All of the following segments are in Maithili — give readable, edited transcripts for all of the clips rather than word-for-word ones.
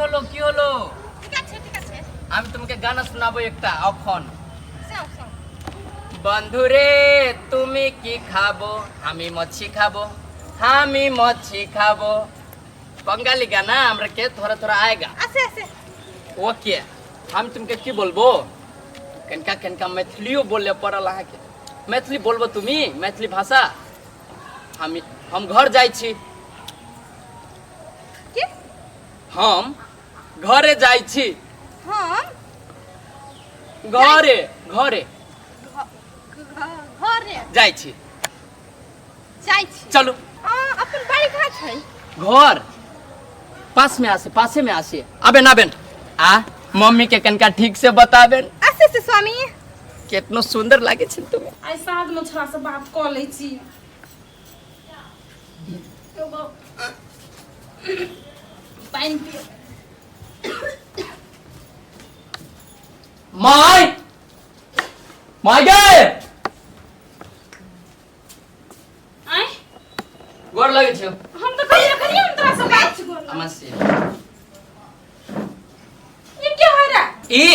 হলো কি হলো? ঠিক আছে ঠিক আছে। আমি তোমাকে গানা শোনাবো একটা এখন। যাও যাও। বন্ধুরে তুমি কি খাবো? আমি মচ্ছি খাবো, আমি মচ্ছি খাবো। बंगाली गाना हमरा के थोड़ा थोड़ा आएगा। আছে আছে। ओके, हम तुमके की बोलबो, कनका कनका मैथिलियो बोले पड़ल अहाँके। मैथिली बोलबो তুমি? मैथिली भाषा। हम घर जाइ छी। কি? हम घरे जाइ छी। हम घरे घरे घरे जाइ छी। जाइ छी। चलू। अपन बाड़ी कहाँ छै? घर पास में आसे, पासे में आसे। आबेन आबेन, आ मम्मी के कनका ठीक से बताबेन। আছে আছে स्वामी। केतनो सुंदर लागे छै তুমি। आइ साँझमे छोरासँ बात कऽ लै छी। पानि पियो। My my गे। आँय? गोर लगे छै। हम तऽ कहियो कहियो हम तोरा से बात छी गोर। अमस्य। ये क्या हो रहा? ई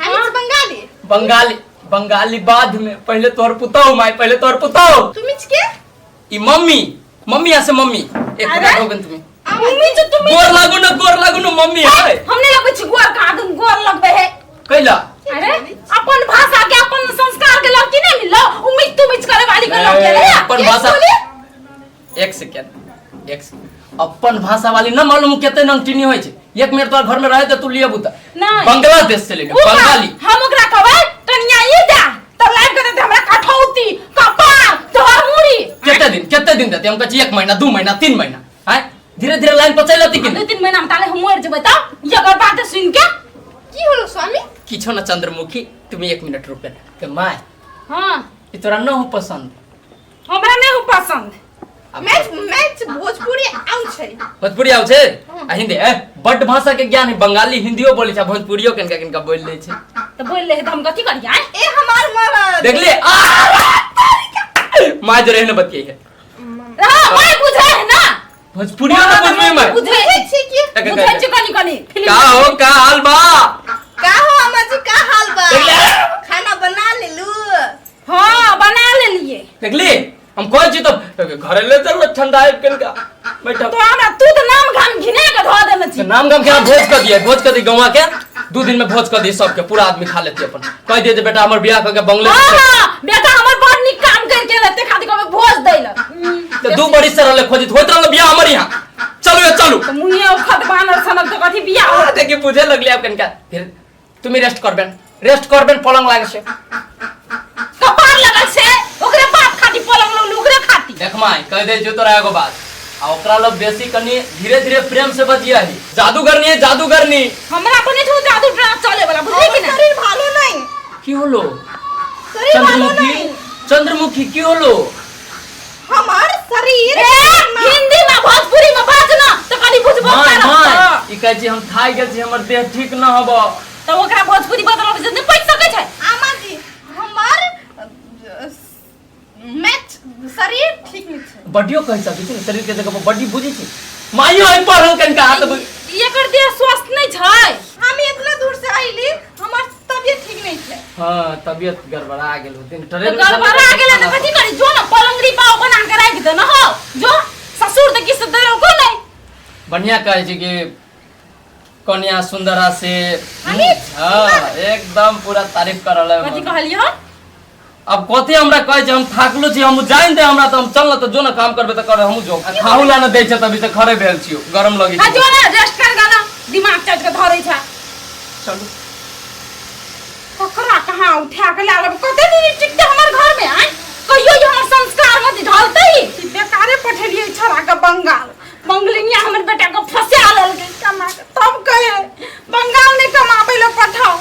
हम छी बंगाली। बंगाली, बंगाली बाद में, पहले तोहर पुतहु माय, पहले तोहर पुतहु। তুমি के? ई मम्मी, मम्मी आसे मम्मी। एक अरे? मिनट रोकन तुम्हें। मम्मी जो तुम गोर लागू न, गोर लागू न मम्मी है। हम नहीं लगबै छी गोर, कहाँ तुम गोर लगबै है? कैला? अरे अपन भाषा के अपन संस्कार के लड़की नहीं मिललो, उम्मीद तुम इच करे वाली के लड़के रे। अपन भाषा, एक सेकेंड एक सेकेंड, अपन भाषा वाली न मालूम केते नंगटिनी होय छै। एक मिनट तोहर घर में रहे त तू लियबू त नहीं। बांग्लादेश से लेके उ का- बंगाली। हम ओकरा कहबै कनिया ई दा तब लाइव के देते हमरा कठौती कपार तोहर मुड़ी। केते दिन, केते दिन देते? हम कहै छी 1 महीना, 2 महीना, 3 महीना, आँय धीरे धीरे लाइन पर चलि लेती कि दू तीन महीना में ताले हम मर जेबै तब एकर बात सुन के। की होलो स्वामी? किछो न चंद्रमुखी, तुम्हें एक मिनट रुके के my. हाँ। ई तोरा न हो पसंद? हमरा नहीं हो पसंद। आब मैच मैच भोजपुरी आउ छै। भोजपुरी आउ छै आ हिंदी? ए बड भाषा के ज्ञान है, बंगाली हिंदियो बोलै छै, भोजपुरियो कनका कनका बोल लै छै। तो बोल ले तो हम कथी करियै? ए हमार मरद। देखली आ माँ जो रहे न बतियै है। हाँ मैं बुझे है ना। भोजपुरियो न बुझबे मैं। बुझे बुझै छी की? बुझे छी कनी कनी। का हो, का हाल बा? का हो अम्मा जी, का हाल बा? देखले? खाना बना लेलू? हाँ बना लेलिए। देखली, हम कहै छी तऽ घरे ले चल, ठंडा आबि गेल का बैठब। तो हमरा तू तो नाम घाम घिना के धो देने छी। नाम गाम के यहाँ भोज कर दिए, भोज कर दिए गौवा के, 2 दिन में भोज कर दिए सबके, पूरा आदमी खा लेती अपन। कह दिए जे बेटा हमर बियाह करके बंगले। हाँ हाँ बेटा हमर बड़ नीक काम करके लेते खातिर कभी भोज दैल। तो 2 बरिस से रहले खोजित होइत रहल बियाह हमर यहाँ। चलू ये चलू। तो मुँहे उखत बानर सनक तो कथी बियाह हो। देखी बुझे लगली अब कनका। फिर तुम्हें रेस्ट करबेन, रेस्ट करबेन, पलंग लागे छै। कपार लगल छै ओकरे बाप खाती पलंग लगल ओकरे खाती। देख माय कह दे जो तोरा एगो बात, आ ओकरा लग बेसी कनी धीरे धीरे प्रेम से बतियाही। जादूगरनी है जादूगरनी। हमरा पर नहीं छौ जादू ड्रामा चले वाला, बुझली कि हमर ना? शरीर भालो नहीं। की होलो शरीर भालो चंद्रमुखी? नहीं। चंद्रमुखी की होलो? हमार शरीर ए हिंदी में भोजपुरी में बाज ना तो कनी बुझबो माय करब। माय ई कहै छी हम थाकि गेल छी, हमर देह ठीक न हबो। तो ओकरा भोजपुरी बदल के नहीं पढ़ सकै छै। आमा जी हमार मैच शरीर ठीक नहीं छै। बडियो कहि सकै छी ने, शरीर के जगह पर बड्डी बुझै छी माइयो एहि पढ़ल कनिका हाथ एकर देह स्वस्थ नहीं छै। हम इतना दूर से आइली, हमार तबियत ठीक नहीं छै। हाँ तबियत गड़बड़ा गेल होते तो गड़बड़ा गेलै तऽ कथी करी? जो ना पलंगरी पाव बना के राखि दे ना हो, जो ससुर तऽ किछु देलको नहीं। बढ़िया कहै छै कि कन्या सुंदरा से। हाँ एकदम पूरा तारीफ करल है। कथी कहलियो? अब कथी हमरा कहै छै, हम थाकलो छी, हम जानि दे हमरा तऽ हम चल न तऽ जो न काम करबे तऽ करबे, हमहूँ जो खाहु ला न दै छै तभी से खड़े भेल छियो, गरम लगै हाँ छै। जो ना रेस्ट कर गाना, दिमाग चाट के धरै छै। चलू। ककरा कहाँ उठा के ला लेबै? कते दिन टिकते हमर घर में? आय कहियो ई हमर संस्कार मत ढलतै। ई बेकारे पठेलियै छोरा के बंगाल, बंगलिनिया हमर बेटा के फंसा लेलकै कमा के, तब कहे बंगाल नहीं कमाबै ले पठाओ।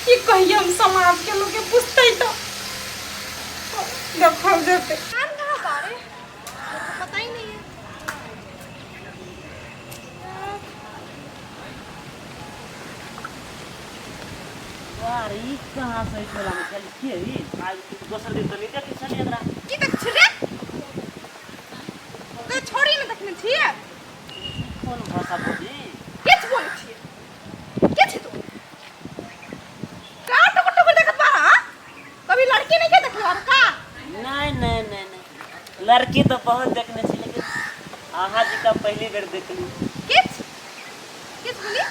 की कहिए हम समाज के लोग के पूछते तो देखल जेतै। कान कहाँ बारे पता ही नहीं है। यार ई कहाँ से टोला में चल के ई आज दोसर दिन तो नहीं देखै छलियै एकरा। की तक छिरे तो छोड़ी ने देखने छियै। कोन भाषा बोली? किछ बोल। लड़की तो बहुत देखने छी लेकिन अहाँ जी का पहली बेर देखली। किछ किछ बोली?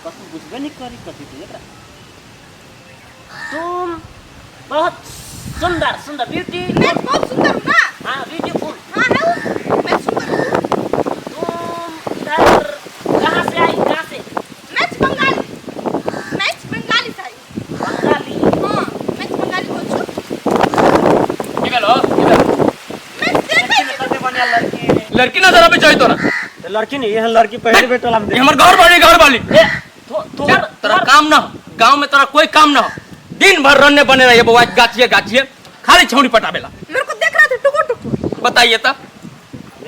कथी बुझबे नहीं करी कथी थी एकरा। तुम बहुत सुंदर सुंदर ब्यूटी। मैं बहुत सुंदर हूँ ना? हाँ ब्यूटीफुल। हाँ है, मैं सुंदर हूँ। तुम इधर कहाँ से आई, कहाँ से? मैं बंगाली, मैं बंगाली से आई। बंगाली? हाँ मैं बंगाली बोल छु। की भेलो, की भेलो? मैं देखै छी। कते बढ़िया लड़की। लड़की नजर आबै छै तोरा? तो लड़की नहीं, ये लड़की पहले बेर टोला में ई हमर घर वाली, घर वाली। ए, तोहर तोरा काम न हो, गांव में तोरा कोई काम न हो, दिन भर रन्ने बने रहिए बउआ, गाछिए गाछिए खाली छौड़ी पटाबेला। मेरे को देख रहा था टुकुर टुकुर। बताइए तब।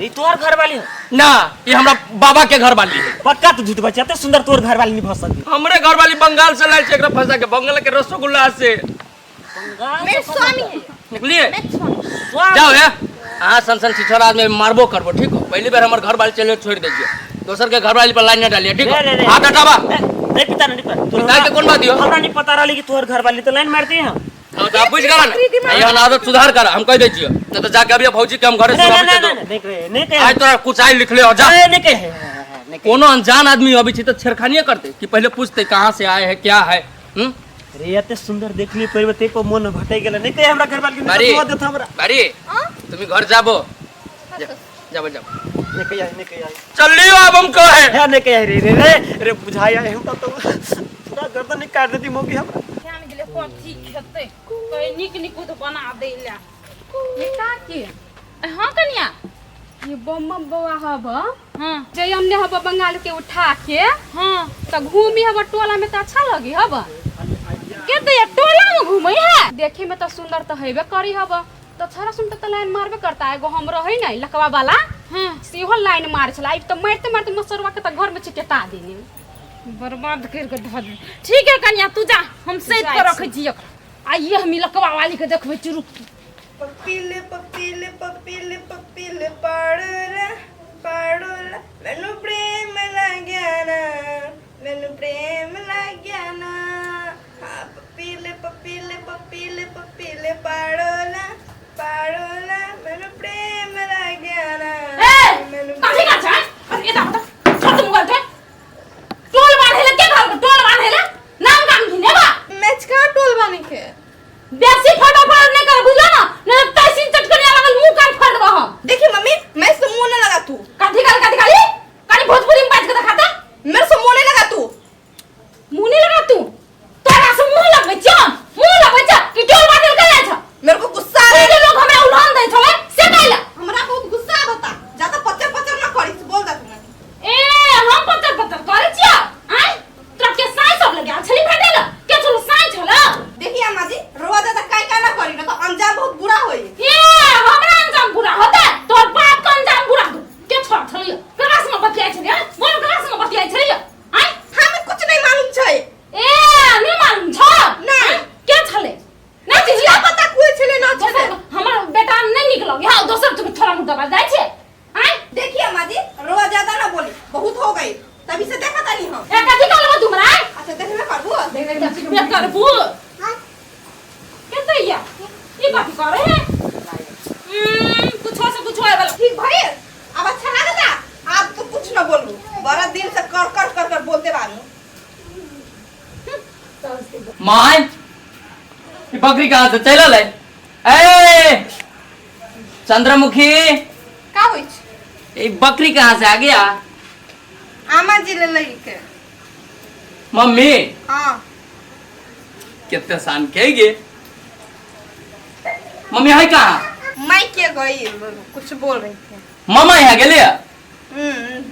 ई तोहर घर वाली हो? ना, ये हमरा बाबा के घर वाली है। पक्का तू झूठ बचिया, ते सुंदर तोहर घर वाली नहीं भऽ सकती। हमरे घर वाली बंगाल से लायल छै एकरा फंसा के, बंगाल के रसगुल्ला से। बंगाल मेरे से स्वामी है। निकलिए। मैं स्वामी। स्वामी। जाओ हे, अहाँ सन सन छिछोरा आदमी मारबो करबो, ठीक हो? पहली बार हमर घर वाली चले छोड़ दे छियै, दोसर के घर वाली पर लाइन न डालिए, ठीक हो? रे, रे, रे। हाथ हटाबा। ए, नहीं पिता, नहीं पिता। पिता के कोन बात दियो? हमरा नहीं पता रहली कि तोहर घर वाली तो लाइन मारती है। हाँ, तो आप बुझ गेला ना? एहन आदत सुधार कर, हम कह दै छियै, नहीं तो जाके अभी भौजी के हम घरे नहीं, सुनाबै नहीं, छियै। नहीं, नहीं, नहीं, नहीं, नहीं, आइ तोरा कुछ आइ लिखले हो, जा। नहीं, नहीं, नहीं, नहीं, नहीं। कोनो अनजान आदमी अबै छै तऽ छेड़खानिये करतै कि पहिले पूछतै कहाँ से आए है, क्या है। हम्म? रे एते सुंदर देखली पहिबे ते पर मन भटक गेल। नहीं कहे हमरा घर वाली के बारी। नहीं देत हमरा। बारी, तुम्ही घर जाबो। जाबो, जाबो। नहीं कहे, नहीं कहे। चलियो अब हम कहे। है नहीं कहे रे रे रे रे बुझाई आए हम तो पूरा गर्दन नहीं काट देती मौकी हमरा। ध्यान गेलै कथी खेतै, कहे नीक नीक तो बना दै ला। ये काकी। हाँ कनिया। ये बम बम बौआ हब। हाँ। जे हमने हब बंगाल के उठा के। हाँ। तो घूमी हब टोला में तो अच्छा लगी हब। के तो ये टोला में घूमै है? देखे में तो सुंदर तो हेबे करी हब, तो छोरा सुन तो लाइन मारबे करता है। एगो हम रहे नहीं लकवा वाला, हाँ। सेहो लाइन मार छला। आइ तो मारते मारते मसरुआ के तो घर में चिकेता देने, बर्बाद कर के धऽ दे। ठीक है कनिया तू जा, हम सैत के रखै छी एकरा। आइए हम ई लकवा वाली के देखबै चुरुक। पपीले पपीले पपीले पपीले पाड़ोला पाड़ोला मैनू प्रेम लग गया ना, मैनू प्रेम लग गया ना। हाँ पपीले पपीले पपीले पपीले पाड़ोला पाड़ोला मैनू प्रेम लग गया ना। ए, मैनू कथी कर छै? अरे एता बता, खत्म कर दे। टोल बांधेले के घर के टोल बांधेले? नाम गाम घिनेबा। मैच कहाँ टोल बांधे के? बेसी फटाफट नहीं कर बुझला ना, नहीं तो तैसिन चटकनिया लागल मुंह कान फाड़ देबो हम। देखी मम्मी, मैं से मुंह ना लगा तू। कथी गाली, कथी गाली? काली भोजपुरी में बाज के दिखाता? मेरे से मुंह नहीं लगा तू। मुंह नहीं लगा तू? तोरा से मुंह लगबै छ, मुंह लगबै छ कि टोल बांधेले के जाय छ? मेरे को गुस्सा आ रहा है। जे लोग हमरा उल्हान दै छलै से काइला? हमरा बहुत गुस्सा आवता, ज्यादा पचर पचर ना करी, बोल दे तू। ए हम पचर पचर करै छियै? आय तोरा के साई सब लगे छली भेटेला के छल साई छल? देखिए अम्मा जी, रोवा ज्यादा काय काय ना करी ना तो अंजाम बहुत बुरा होई। ए हमरा अंजाम बुरा होता, तोर बाप के अंजाम बुरा हो। के छोड़ छली क्लास में बतियाइ छली? बोल क्लास में बतियाइ छली? आय हमें कुछ नहीं मालूम छै। ए नहीं मालूम छ? नहीं। के छले? नहीं चिचिया पता कोई छले ना छले। हमर बेटा नहीं निकल गया, हां दोसर तुम थोड़ा मुद्दा बाज जाय छे। आय देखिए अम्मा जी, रोवा ज्यादा ना बोली, बहुत हो गई, तभी से देखा नहीं हम। ए कथि कहलबो तुमरा? अच्छा देखबे करबो। देखबे करबो। के तैया ई कथि करे है? कुछो से कुछो आए वाला। ठीक भाई, अब अच्छा लगता, आप तो कुछ ना बोलू, बड़ा दिन से कर कर कर कर बोलते बानू। My ई बकरी कहाँ से चल आलै? ए चंद्रमुखी का होई छै? ई बकरी कहाँ से आ गया? आमा जी ले लई के। मम्मी। हाँ। कितने सान के गे? मम्मी है कहाँ? माई के गई, कुछ बोल रही थी। मामा यहाँ गेले? हम्म।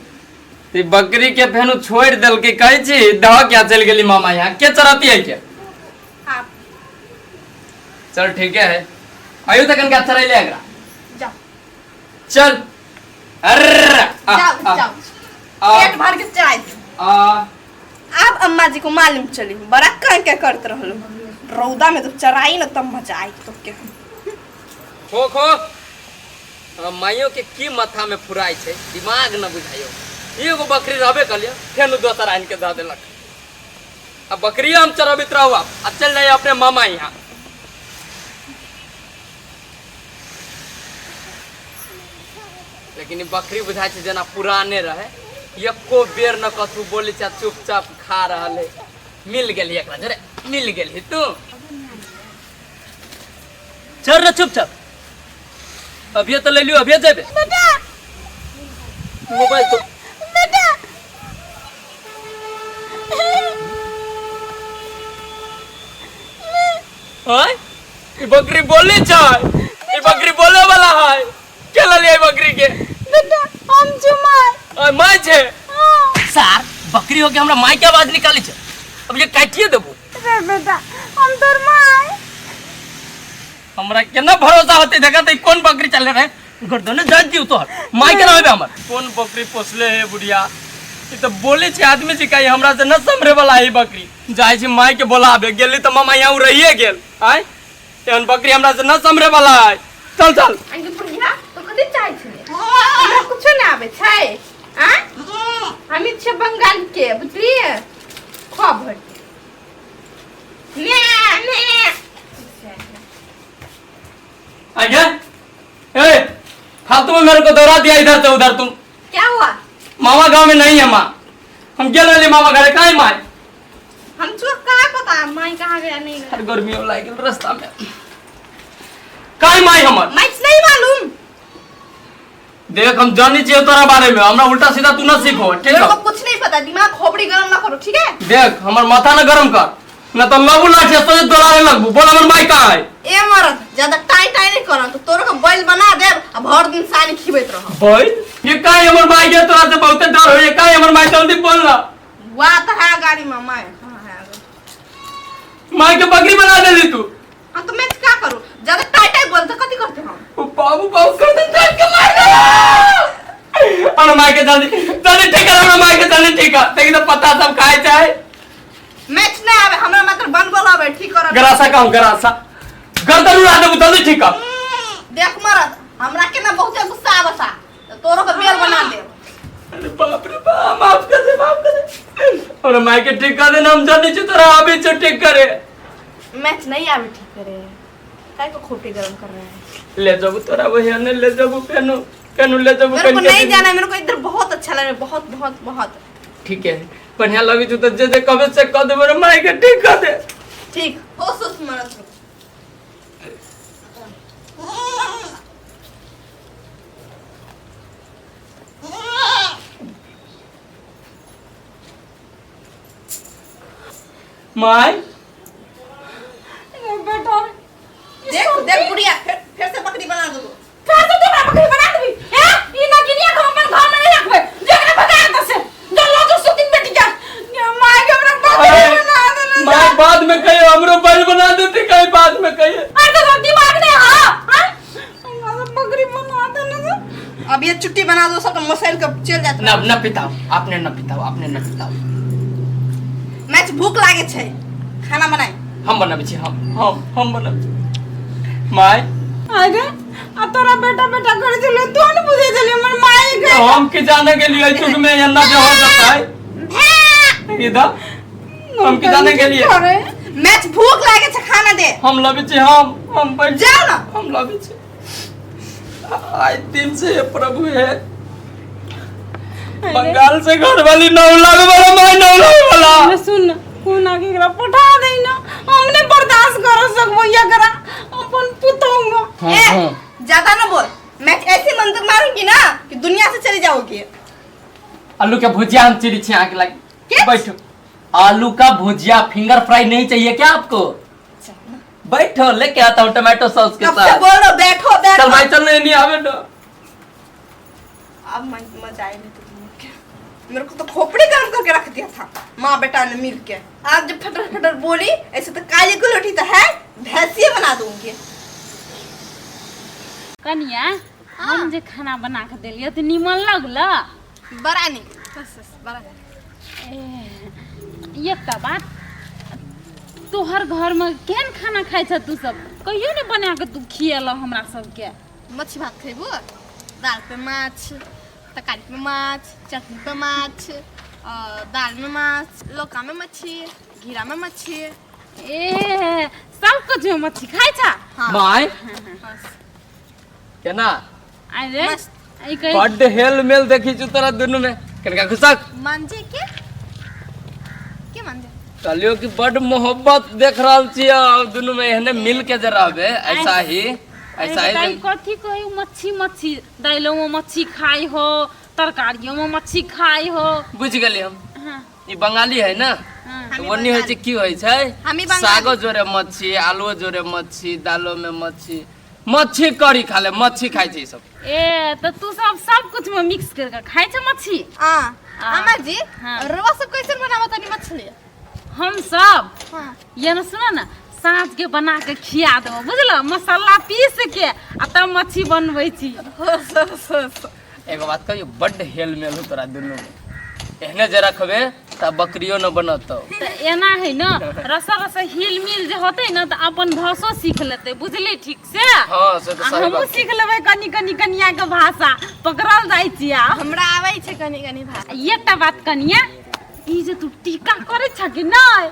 ई बकरी के फेनु छोड़ देल के कहै छी दह क्या चल गेली मामा यहाँ, के चरती है के? आप। चल ठीक है, आयु तक कनका चरैले एकरा। जाओ। चल। अर्र, आ, जाओ, आ, जाओ। आ, पेट भर के चराई दे। आ। अब अम्मा जी को मालूम चली, बड़ा कह के करत रहलो, रौदा में तो चराई ना तब मजा आई तो के। खो खो। माइयो के की माथा में फुराई छै, दिमाग न बुझाइयो। एगो बकरी रहबे कलियो, फेन दोसर आनि के दऽ देलक। अब बकरी हम चरबित रहू, अब चल जाइए अपने मामा यहाँ। लेकिन ई बकरी बुझाइ छै जेना पुराने रहे, एको बेर न कथू बोलै छै आ चुपचाप खा रहल है। मिल गेली एकरा जरे, मिल गेली तू। चल रे चुपचाप, अभिये तो ले लियो, अभिये जेबे। बेटा मोबाइल तो बेटा आय, ई बकरी बोले छै, ई बकरी बोले वाला है। के ललियै बकरी के? बेटा हम छी माय। आय my छै? सार बकरी हो के हमरा माय के आवाज निकाली छै, अब ये काटिए देबो। रे बेटा हम तोर माय। हमरा केना भरोसा होते? देखा त कोन बकरी चले रहे, गर्दन जान दियो तोहर माय के ना होबे। हमर कोन बकरी पोसले है बुढ़िया, ई त बोले छै आदमी छै कहीं हमरा से न समरे वाला है बकरी। जाय छी माय के बोलाबे, गेली त मामा यहाँ रहिए गेल। आय एहन बकरी हमरा से न समरे वाला है। चल चल। अंगे बुढ़िया तो कथी चाहे छले? हमरा कुछो ना आबै छै। आ हम छियै बंगाल के, बुझलियै? खा भर ने ने। आगे ए फालतू में मेरे को दौड़ा दिया इधर से उधर तुम। क्या हुआ? मामा गांव में नहीं है माँ, हम गेल रहली मामा घरे। कहाँ है माँ? हम चुप कहाँ पता माई कहाँ गया नहीं गया। हर गर्मी हो लाग गेल रास्ता में। कहाँ है माई हमर? माई नहीं मालूम। देख हम जानी छियै तोरा बारे में, हमरा उल्टा सीधा तू न सीखो, ठीक मेरे है? को कुछ नहीं पता, दिमाग खोपड़ी गरम ना करो, ठीक है? देख हमर माथा न गरम कर, न तो लबू लाठी सोझे दौड़ावे लगबू। बोल हमर माई कहाँ है? ए मरद ज्यादा टाई टाई नहीं करम तो तोरो के बैल बना देब आ भर दिन सानी खिबैत रह। बैल? ये काहे हमर माई के तोरा से बहुते डर होइए, काहे हमर माई जल्दी बोल ना। वाह तो है गाड़ी में माई। हाँ है आगे। माई के बकरी बना देली तू। हाँ तो मैं क्या करूँ, ज्यादा टाई टाई बोलते कथी करते हम? ओ बाबू बाबू कर दे जान के मार दे। हमरा माई के जल्दी जल्दी ठीक कर, हमरा माई के जल्दी ठीक कर। देखी तो पत्ता सब खाए चाहे। मैच नहीं आवे हमरा, मात्र बन बोल आवे ठीक कर। गरासा कहूं गरासा गर्दन उड़ा देबू, जल्दी ठीक कर। देख मरद हमरा के ना बहुत गुस्सा आवता, तो तोरो के बेल बना देब। अरे बाप रे बाप, माफ कर दे माफ कर दे। और माई के ठीक कर देना, हम जाने छी तोरा आबे छौ ठीक करे। मैच नहीं आवे ठीक करे, काहे को खोपड़ी गरम कर रहे हैं? ले जाबू तोरा वही ने, ले जाबू पेनु पेनु ले जाबू। मेरे को कन के नहीं दिन। जाना है, मेरे को इधर बहुत अच्छा लग रहा है, बहुत बहुत बहुत। ठीक है बढ़िया लगी छौ तो जे जे कहबे से कह देबे रे, माई के ठीक कर दे। ठीक हो सुस मरद। माई रे बेटा देख देख बुढ़िया फिर से बकरी बना दो। फिर से तू हमरा बकरी बना देबी? हैं ई ना गिनिया के हम अपन घर में नहीं रखबे, जेकरा भगा दे से जो लो जो सुतिन बेटी के माय के हमरा बकरी बना देले। माई बाद में कहियो हमरो बैल बना देती, कहीं बाद में कहियो। अरे तो दिमाग नहीं। हां हां हमरा बकरी बना देले। अब ये चुट्टी बना दो सबका मसाइल के चल जात। न न पिताओ आपने, न पिताओ आपने, न पिताओ। मैच भूख लागे छै, खाना बनाई। हम बनाबै छी, हम बनाबै छी माय। अरे आ तोरा बेटा बेटा कर छले, तू न बुझे छले हमर माई के। तो हम के जाने के लिए चुक में अन्ना जो हो सकता है इधर हम के जाने के लिए। मैच भूख लागे छै, खाना दे। हम लबै छी, हम बैठ जाओ ना। हम लबै छी। आज दिन से ये प्रभु है बंगाल से घर वाली नौ लावे वाला माय, नौ लावे वाला। मैं सुन कोन आगे एकरा पठा दे ना, हम नहीं बर्दाश्त कर सकबो एकरा अपन पुतोंग। ए ज्यादा ना बोल, मैं ऐसे मंत्र मारूंगी ना कि दुनिया से चली जाओगी। आलू के भुजिया हम चिड़ी छी आके लगी। क्या? बैठो। आलू का भुजिया फिंगर फ्राई नहीं चाहिए क्या आपको? बैठो लेके आता हूँ टमाटो सॉस के कब से साथ। बोल रहे हो, बैठो बैठो। चल भाई चल, नहीं आवे ना। अब मजा आए नहीं तो तुम क्या, मेरे को तो खोपड़ी गर्म करके रख दिया था माँ बेटा ने मिल के। आज जब फटर फटर बोली ऐसे तो काली गुलटी तो है, भैंसिए बना दूंगी। कनिया हम जे खाना बना के देलियै तऽ नीमन लगल? बड़ा नहीं बस बस बड़ा। ए, एकटा बात, तोहर घरमे केहन खाना खाइ छ तू सब? कहियो ने बना के तू खिएल हमरा सबके। मच्छी भात खेबो, दाल पे माछ, तरकारी पे माछ, चटनी पे माछ, और दाल में माछ, लौका में मच्छी, घीरा में मच्छी। ए सब कुछ में मच्छी खाइ छ? हाँ। My बस। केना अरे मस्त। ई कहे बड्ड हेल मेल देखी छु तोरा दुनू में कनका घुसक मांझे के के मांझे कहलियो कि बड्ड मोहब्बत देख रहल छियै अब दुनू में एहने मिल के जे रहबे ऐसा ही ऐसा ही दाई कथी कही मच्छी मच्छी दाइलो में मच्छी खाई हो तरकारियों में मच्छी खाई हो बुझ गेली हम हाँ, ई बंगाली है ना हाँ। तऽ ओन्नी होइ छै की होइ छै हमी बंगाली। सागो जोरे मच्छी आलुओ जोरे मच्छी दालो में मच्छी मच्छी करी खा ले मच्छी खाइ छै ई सब ए तऽ तू सब सब कुछ में मिक्स करके खाइ छै मच्छी आ अम्मा जी हाँ। रुआ सब कैसे बनावत तनी मछली हम सब हां ये ना सुनो ना साँझ के बना के खिया देबो बुझलो मसाला पीस के आ तब मच्छी बनबै छी हो सो सो सो एगो बात कहियो बड्ड हेल मेल हो तोरा दुनू में एहने जे रखबे तऽ बकरियो न बनतौ तऽ एना है न रसा रसा हिल मिल जे होतै न तऽ अपन भाषो सीख लेतै बुझली ठीक से हाँ से तऽ आ सही हमहूँ बात सीख लेबै कनि कनि कनिया के भाषा पकड़ल जाइ छियै आब। हमरा आबै छै कनी कनी भाषा एकटा बात कनिया ई जे तू टीका करै छ कि नहि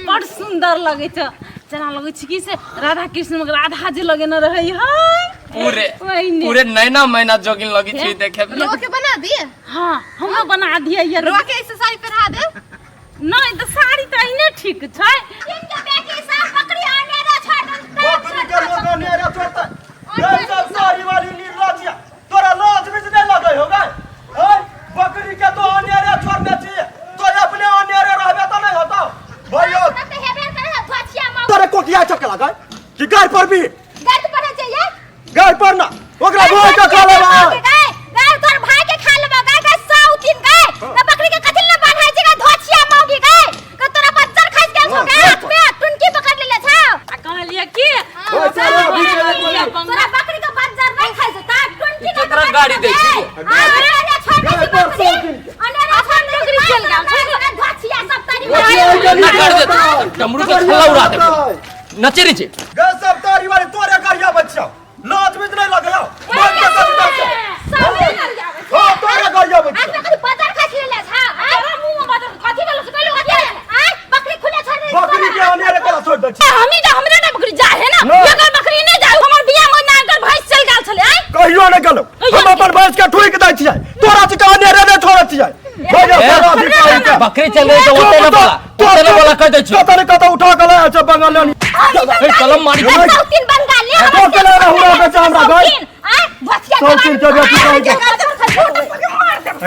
बड़ सुन्दर लगै छ जेना लगै छै कि से राधा कृष्ण मे राधा जी लगेने रहै है पूरे ओहिने। पूरे नैना मैना जोगिन लगी छी देखे में रुआ के बना दिए हाँ हमरो बना दिए ये रुआ के ऐसे साड़ी पहना दे नहि तऽ साड़ी तऽ अहिने ठीक छै बकरी के लोग अनेरे छोड़तै ये सब साड़ी वाली निर्लज या तोरा लाज भी नहीं लगे हो गए हैं बकरी के तो अनेरे छोड़ने छी तो अपने अनेरे रहबे तो नहीं होता भाइयो तोरे कोकिया चक्का लगा कि गाय पर भी गाय पर ना ओकरा भाई के खा लेबा आ कहलियै कि ओए सारा अभी के केकरा गाड़ी दै छी गाय पर 100 दिन के ना कर दे डमरू के छल्ला उड़ा दे नचे रे छे गाय सब तारी वाली तोरे गाड़िया बच्चा लाज भी नहीं लगे हो बंद कर सब से हां तोरे गाड़िया बच्चा बकरी के अनेरे करा छोड़ दे छी हमी जा हमरे ना बकरी जा है ना ना। एकर बकरी नहीं जाय हमर बियाह में ना एकर भैंस चल गेल छले आय कहियो नहीं गेलो हम अपन भैंस के ठोक दै छियै तोरा से अनेरे नहीं छोड़ै छियै भैया सारा अधिकारी के बकरी चल रही तो ओते ना बोला ओते ना बोला कह दे छी कतऽ ने कतऽ उठा के लायल छै बंगालियन ए कलम मारी सौतीन बंगाली तो के ले रहू रे बेचा हमरा गाय सौतीन के बेटी गाय के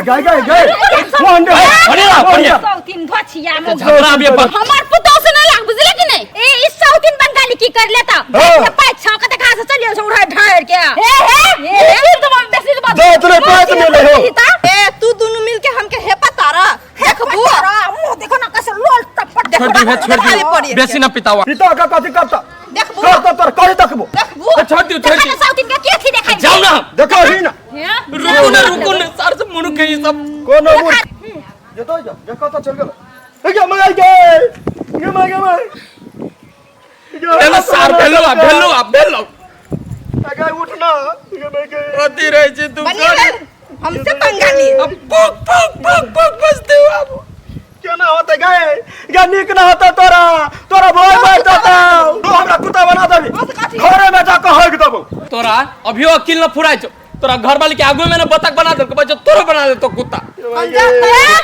गाय गाय गाय फोन दे अरे रा बढ़िया सौतीन धोछिया में झगड़ा अभी पर हमर पुतोह से नहीं लाग बुझले कि नहीं ए इस सौतीन बंगाली की कर लेता हाँ। पाँच छह के कहां से चलियो से उठा ढार के हे हे हे तो बेसी तो बात जा तोरे पाँच मिले हो ए तू दोनों मिल के हमके हेपा तारा देखबू मुंह देखो ना कैसे लोल टपट छोड़ दी है छोड़ दी बेसी ना पितावा पिता का कथी करता देखबू करता तोर कहीं देखबो देखबू छोड़ दी छोड़ दी सौतीन के के थी देखाई जाओ ना देखो ही ना रुको ना रुको ना सर से मुड़ के ये सब कोनो मुड़ जतो जा जा कतऽ चल गेल ए गे मगाई गे गे मा गे मा एना सार भेलो आ भेलो आ भेलो गे उठ ना गे मा गे अथी रहै छै तू बनिए भेल हमसे पंगा लिए अब पुक पुक पुक पुक बजते हो अब केना होते गे गे नीक ना होता तोरा तोरा भय भय देता तू हमरा कुत्ता बना देबी घरे में जाके हग देबो तोरा अभियो अकिल न फुराइ छौ तोरा घर वाली के आगू में न बतख बना देलको बच्चा तोरो बना देतो कुत्ता हम जा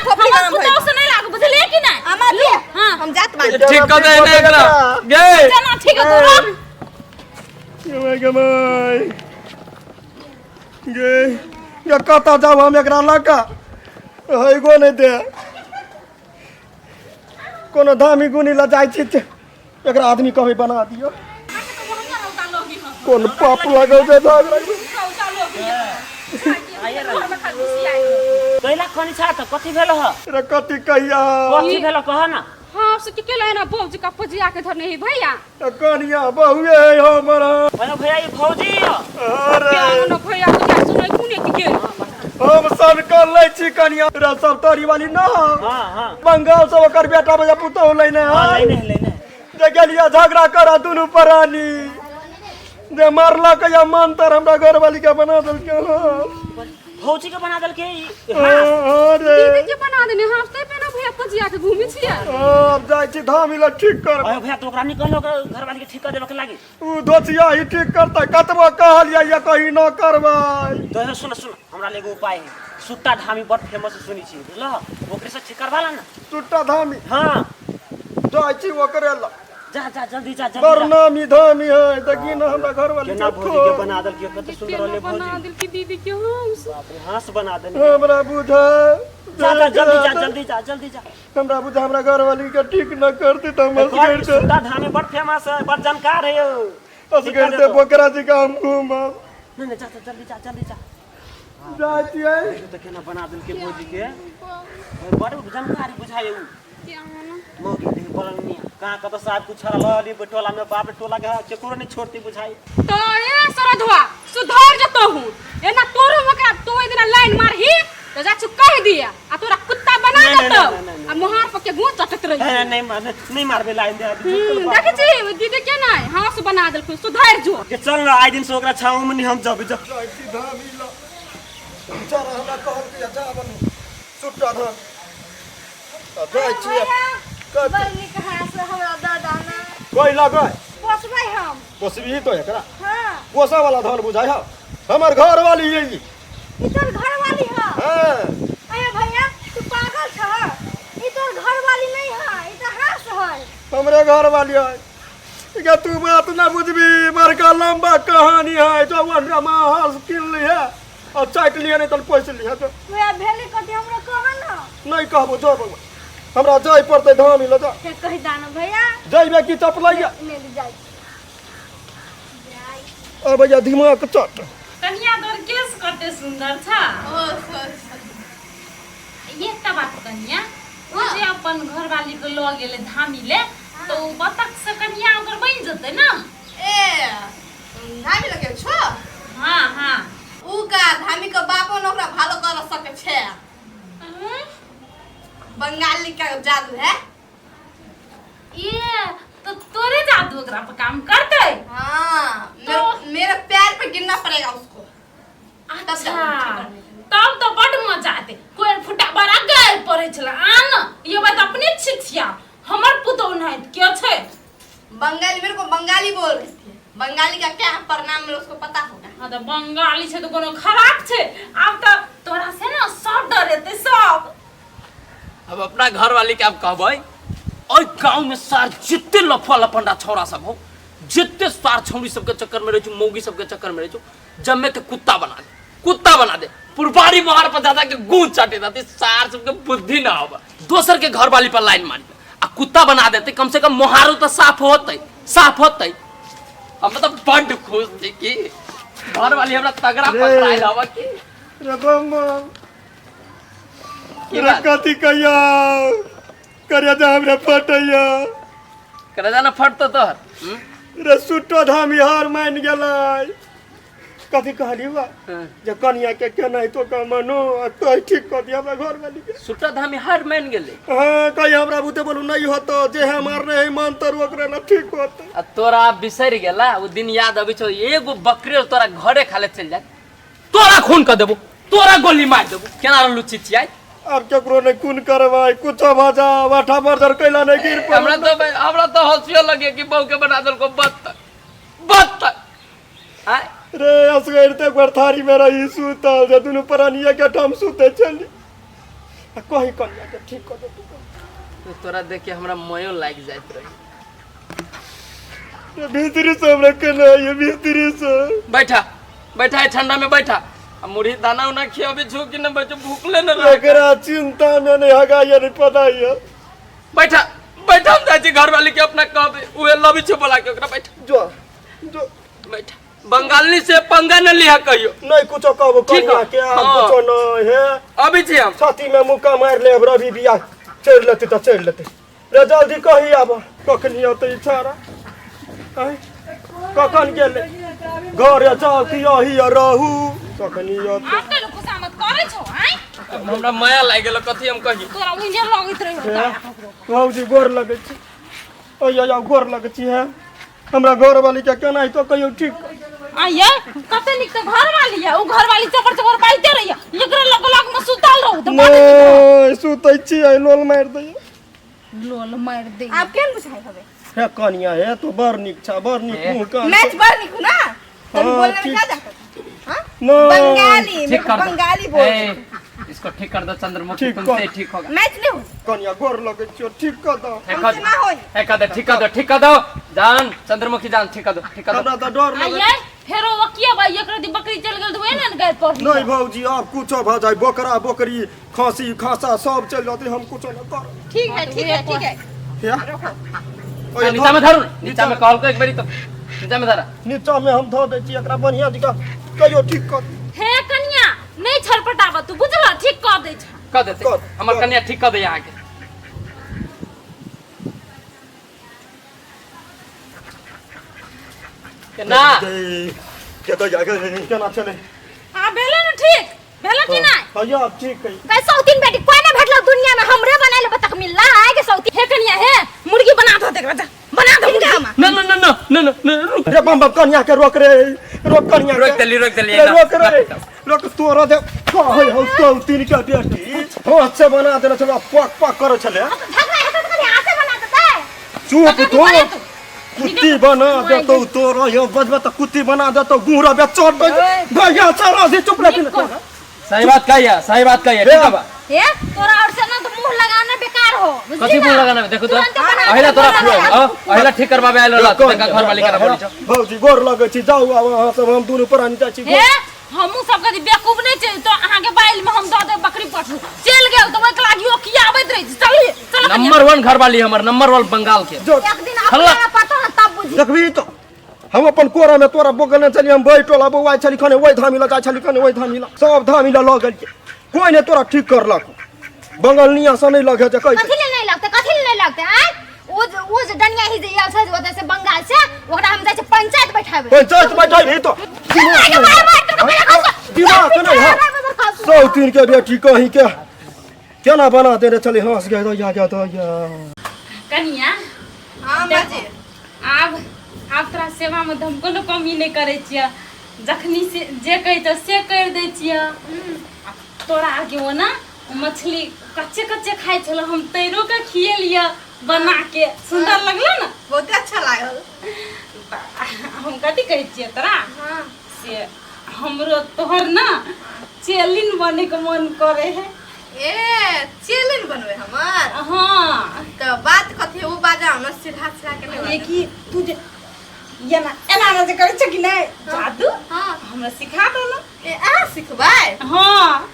खोपड़ी हमर गरम पुतोह भइल से नहीं लाग बुझले कि नहीं अम्मा जी हाँ। हम जात बानी ठीक कर दे ने एकरा गे चना ठीक है तोरा गे माय गे माय गे गे कतऽ जाब हम एकरा लऽ कऽ हैगो नहि दे कोनो धामी गुनी लऽ जाइ छी तऽ एकरा आदमी कभी बना दियौ कोन पाप लागल छै दाग लागल कैला खनी छा त कथी भेल ह रे कथी कहिया कथी भेल कह ना हाँ से के केला ना बौजी का पजिया के धरने ही भैया कनिया बहुए है हमर भैया भैया ई भौजी ह अरे ना भैया को क्या सुनाई कुने की गेल हम सनकल लै छी कनिया रे सब तोरी वाली ना हां हां बंगाल से ओकर बेटा बजा पुतहु लैने हां है लेने लेने जे गेलियै झगड़ा कर दुनू प्राणी जे मारलक या मंतर हमरा घरवाली के बना देलकै भौजी के बना देलके ई हां अरे दीदी के बना देने हाथ पे ना भैया भैया पजिया के घूमी छियै अब जाइ छी धामी लग ठीक कर अरे भैया तो ओकरा नहीं कहलो ओकरा घरवाली के ठीक कर देबे के लागी उ दोसिया ही ठीक करतै कतबो कहलियै ये कही न करबै तो हे सुन सुन हमरा लगे एगो उपाय है सुट्टा धामी बड़ फेमस सुनी छी बुझल ओकरे से ठीक करवा ला ना सुट्टा धामी हाँ जाइ छी ओकरे लग जा जा जल्दी जा जल्दी बड़ जा। नामी धामी है देखी न हमरा घर वाली केना भौजी के बना देल के कते सुंदर केना रहले बना भौजी देलकी दीदी के हम बाप रे हंस बना देल हमरा बुझा जा जा जल्दी जा जल्दी जा जल्दी जा हमरा बुझा हमरा घर वाली के ठीक न करती त हम असगर से सुट्टा धामी बड़ फेमस है बड़ जानकार है यो। ठीक कर असगर से देतो। बोकरा जी का हम घूमब नहीं नहीं जा जा जल्दी जा जल्दी जा जाइ छियै तो केना बना देल के भौजी के बड़ जानकारी बुझाय उ मौगी देख बलनिया कहाँ कत साहब कुछ लली टोला में बाप रे टोला के केकरो नहीं छोड़ती बुझाई तो ए सरधवा सुधर जतो हूँ एना तोरो मकरा तू ओइ दिना लाइन मारही तो जा छु कह दिया आ तोरा कुत्ता बना नहीं, नहीं, देतौ नहीं, नहीं, नहीं। आ मोहार पर के गुं चटत रही नहीं नहीं नहीं नहीं मारबे लाइन दे देखै छी ओइ दीदी के नै हाँस बना देलखुन सुधर जो के चल ना आइ दिन से ओकरा छाव में नहीं हम जब जब जाइ छी धामी लग बेचारा हमरा कहल कि जा बनू सुट्टा धाम तऽ जाइ छियै बड़ नीक हास हमरा दऽ दाना कोई लगै पोसबै हम पोसबही तो एकरा हाँ पोसा वाला धन बुझाइ हौ हमर घर वाली यही ई तोर घरवाली ह हाँ अरे भैया तू पागल छह ई तोर घरवाली नहीं है ई तो हास है हमरे घर वाली है ये तू बात ना बुझबी बड़का लंबा कहानी है जो हमरा माँ हंस किन ली है और चाट लिए नहीं तो पैसे लिए तो भैया भेली कथी हमरा कह ना नहीं कहबो जो बउआ हमरा जाय पड़तै धामी लऽ जा से कहि दाना भैया जइबे की चपलैया नहीं जाइ और भैया दिमाग चट कनिया तोर केस कते सुंदर छ एकटा बात कनिया ओ जे अपन घरवाली के लऽ गेलै धामी ले तऽ ओ बतख से कनिया ओकर बनि जेतै ने ए धामी लगे छो हाँ हाँ ऊ का धामी के बापो न ओकरा भालो कर सके छे बंगाली का जादू है ये तो तोरे जादू ओकरा पर काम करतै हाँ मेरे, मेरे पैर पे गिरना पड़ेगा उसको तब अच्छा जादू ठीक तब तो बड मजा आते कोई फुटा बड़ा गाय पड़े छला आन ये बात अपने छिछिया हमर पुतोह नहीं के छै बंगाली मेरे को बंगाली बोल रही थी बंगाली का क्या प्रणाम मेरे उसको पता होगा हाँ तो बंगाली छै तो कोनो खराब छै आब तो तोरा से ना सब डरेते सब अब अपना घर वाली के अब कहबै ओहि गाँव में सार जितने लफुआ लफंडा छौड़ा सब हो जितने सार छौड़ी सबके चक्कर में रहे छौ मौगी सबके चक्कर में रहे छौ जमे के कुत्ता बना दे कुत्ता बना दे पुरबारी मोहर पर दादा के गूंज चाटे दादी सार सबके बुद्धि ना होबे दोसर के घर वाली पर लाइन मारी आ कुत्ता बना देते कम से कम मोहारो तो साफ होते साफ होते हम तो बड्ड खुश थी कि घर वाली हमरा तगड़ा रे। पकड़ाइल हवा कि रे बम्बा की रे बात? कथी कहिया करिया जा हमरा फटैया करे जाना फटतो तोहर हम्म? रे सुट्टो धामी हार मान गेलै कथी कहली बा हाँ। जे कनिया के केनाहितो के मनो आ कहि ठीक कऽ दिया हमरा घरवाली के सुट्टा धामी हार मान गेलै हाँ कही हमरा बुते बोलू नहीं होतो जे हमार नहीं मानतर ओकरा ना ठीक होतो आ तोरा बिसरि गेला ओ दिन याद अबै छौ एगो बकरी तोरा घरे खाले चलि जाए तोरा खून कऽ देबो तोरा गोली मारि देबो केना रहलू चिचियाइ अब केकरो नहीं खून करवाई कुछो भऽ जा वाठा बर्जर कैला नहीं गिर पड़ल। हमरा तो हमरा तो हंसियो लगे कि बहू के बना देलको बत्तख बत्तख आय रे असगर ते एक थारी में रही सुतल जे दुनू प्राणिया के ठाम सुते चली आ कही कनिया के ठीक कऽ दे तोरा देख के हमरा मयो लागि जाइत रही रे भीतरी से हमरा केना ये भीतरी से बैठा बैठा है ठंडा में बैठा आ मुरही दाना उना खियाबे छो कि न बच्चो भूखले न रह एकरा चिंता में नहीं हगा ये नहीं पता ये बैठा बैठा हम जाइ छी घर वाली के अपना कहबे उहे लबी छो बोला के ओकरा बैठा जो जो बैठा बंगाली से पंगा न लिहा कहियो नहीं कुछो कहबो ठीक कनिया है। के आ हाँ। कुछो नहीं है अभी छी हम छाती में मुक्का मारि लेब रवि बिया चढ़ि लेतै तऽ चढ़ि लेतै रे जल्दी कही आब कखनी अतै ई छाड़ा आँय? कखन गेलै घरे जाउ कि यही रहू कखनी अतै आब तो खुशामद करै छौ आँय हमरा माया लागि गेल कथी हम कही तोरा उइने लगैत रहियो भौजी गोर लगै छी अइया गोर लगै छी है हमरा घरवाली के केना तो कहियो ठीक आइए कते नीक तऽ घर वाली है, उ घर वाली चपर चपर बाजते रहिए, एकरे लग लग में सुतल रहू तऽ बड़ नीक रहत। नहि सुतै छियै, लोल मारि दैया। लोल मारि दे। आब केहन बुझाइ हवे? हे कनिया, हे तो बड़ नीक छ, बड़ नीक मुँह कान। मैच बड़ नीक ना तभी। हाँ, बोलने में ठीक। क्या जाता था? हाँ नहीं। बंगाली मेरे ठीक को कर दो। बंगाली बोल। ए, इसको ठीक कर दो चंद्रमुखी, ठीक तुमसे कर। ठीक होगा। मैच नहीं हो। कनिया, गोर लगै छियो, ठीक कऽ दो। ए, हमसे ना होई। ए, कर दे, ठीक कर दो, ठीक कर दो जान, चंद्रमुखी जान, ठीक कर दो, ठीक कर दो। हमरा तऽ डर लगै। आइए फेरो वकिया भाई एकरा दी बकरी चल गेल तऽ ओहे ने गए पर। नहीं भौजी, आब कुछो भऽ जाय, बकरा बकरी, खांसी खांसा सब चलि जेतै, हम कुछो नहि करब। ठीक है, ठीक है, ठीक है। हे, ए, नीचा में धरू, नीचा में कहल को एक बेरी तो नीचा में धरा। नीचा में हम धऽ दै छी एकरा, बढ़िया जकाँ कहियो ठीक कर। हे कनिया, नहीं छटपटाब तू, बुझल? ठीक कऽ दै छ। कर देते। कर, हमर कर। कन्या ठीक कर दे यहाँ के केना। केना चले? आ भेलै ने, ठीक भेलै कि नहि? हँ, आब ठीक है। गई सौतीन बेटी, कोई ना भेटलो दुनिया में, हमरे बनाइले बतक मिलला आए के सौती। हे कनिया, हे मुर्गी बना दो, देख जा, बना दो मुर्गी। न न न न न न न, रुक। रे बम बम, कनिया के रोक रे, रोक कनिया के। रोक देली, रोक देली। रे, रोक रे, रोक। तोरा दे कहै हौ सौतीन के बेटी, हाथ से बना देने छलै, पक पक करै छलै। झगड़ा हेतै त कभी हाथे बना देतै। चुप तो, कुत्ती बना देतौ तोरा, यो बजबे तऽ कुत्ती बना देतौ, गुहरा बे चोट भैया सारा से चुप रह। सही बात कहिया, सही बात कहिया, ठीक है बा। हे तोरा और से ना तो मुंह लगाना बेकार हो, बुझली कथी ना? मुंह लगाना? देखो तो तुरंते बना अहिला दे, तोरा बना फुआ दे। अहिला ठीक करवाबे आयल रहला, तो देखा घर वाली केना बोली छौ। भौजी, गोर लगै छी, जाउ आब अहाँ सब, हम दुनू प्राणी जाइ छी। हे हमहूँ सब कथी बेवकूफ नहीं छै तो अहाँ के बाइल में हम दऽ देब बकरी पठू चलि गेल तऽ ओहिके लागी ओ किया आबैत रहै छै। चलिए, चल कनिया। नंबर वन घर वाली हमर, नंबर वन बंगाल के। जो एक दिन हल्ला। अपना पता ना तब बुझी। देखबी तो हम अपन कोरा में तोरा बोगलने छली, हम वही टोला बौआइ छली, खने वही धामी लऽ जाइ छली, खने वही धामी लऽ, सब धामी लऽ लऽ गेलियै, कोइ नहि तोरा ठीक करलक, बंगलनिया से नहि लगे जे कहै कथी ले नहीं लगते? कथी ले नहीं लगते? आय ओ जे डनिया ही जे आयल छै ओतऽ से बंगाल से, ओकरा हम जाइ छै पंचायत बैठाबे। पंचायत बैठाइ तो दिमाग नहीं है। सौतीन के बेटी कहीं के केना बना देने छली, हंस गए दैया गया दैया। कनिया। हाँ माँ जी। आब आब तोरा सेवा में तऽ हम कोनो कमी नहि करै छियै, जखनी से जे कहै छौ से करि दै छियै। आ तोरा आरके ओना मछली कच्चे कच्चे खाइ छलौ, हम तैरो के खिएलियै बना के, सुन्दर लगलो ने? बहुत अच्छा लागल। हम कथी कहै छियै तोरा? हाँ। से हमरो तोहर ना चेलिन बने के मन करे है। ए चेलिन बनबै हमर? हाँ। तऽ बात कथी, ओ बाजा हमरा सीधा सीधा के नहीं। ये कि तू जे एना एना एना जे करै छै कि नहि जादू? हाँ। हमरा सिखा दो ने। ए अहाँ सिखबै? हाँ।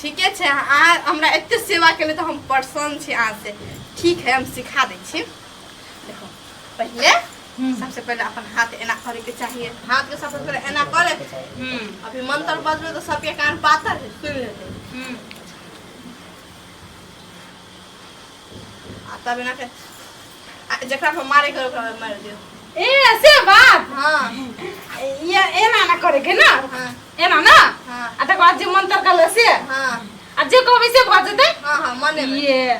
ठीके छै, अहाँ हमरा एते सेवा केलियै तऽ हम प्रसन्न छी अहाँ से। ठीक है, हम सिखा दै छी। देखो, पहिले सबसे पहिले अपन हाथ एना करे के चाहिए, हाथ के सबसे पहिले एना करे। अभी मंत्र बजबै तऽ सबके कान पातर है, सुनि लेतै। आ तब एना के आ जकरा पर मारे के ओकरा पर मारि दियौ। ए से बात? हाँ। ये एना ना करे के ना? हाँ। एना ना? हाँ। आ तकर बाद जे मंत्र कहले से? हाँ। आ जे कहबै से भऽ जेतै? हाँ हाँ, मने में। ये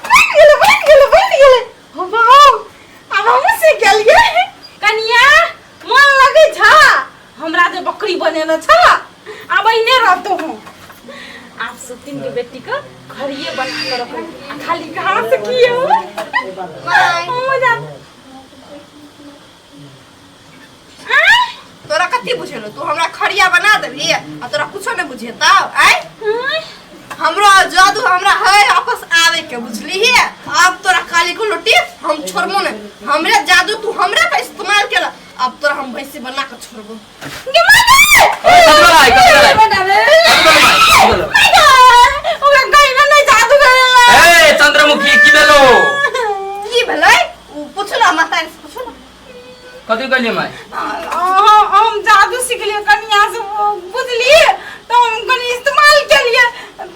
बनि गेलै, बनि गेलै, बनि गेलै। हो बाप, आब हमहूँ सीख गेलियै। कनिया, मन लगै छ हमरा जे बकरी बनेने छ? आब एहने रहतो हूँ। आब सुतिन के बेटी के खरिये बना के रखो आ खाली घास किए हो। मजा तोरा कथी बुझेलो? तू हमरा खरिया बना देबही आ तोरा कुछो नहीं बुझेतौ? आय हमरो जादू हमरा है आपस आवे के, बुझली ही? अब तोरा काली को लोटी हम छोड़बो नहीं। हमरे जादू तू हमरे पे इस्तेमाल केला, अब तोरा हम भैंसी बना के छोड़बो। गे माय। ओए, कत वाला है, कत वाला है? कत वाला है? कत वाला? ओकरा कहिना नहीं जादू करेला। ए चंद्रमुखी, की भेलो? की भेलै उ पूछू ना, माता से पूछू ना। कथी कहलियै माय? हम जादू सिखलियै कनिया से, बुझलियै? तऽ हम कनि इस्तेमाल केलियै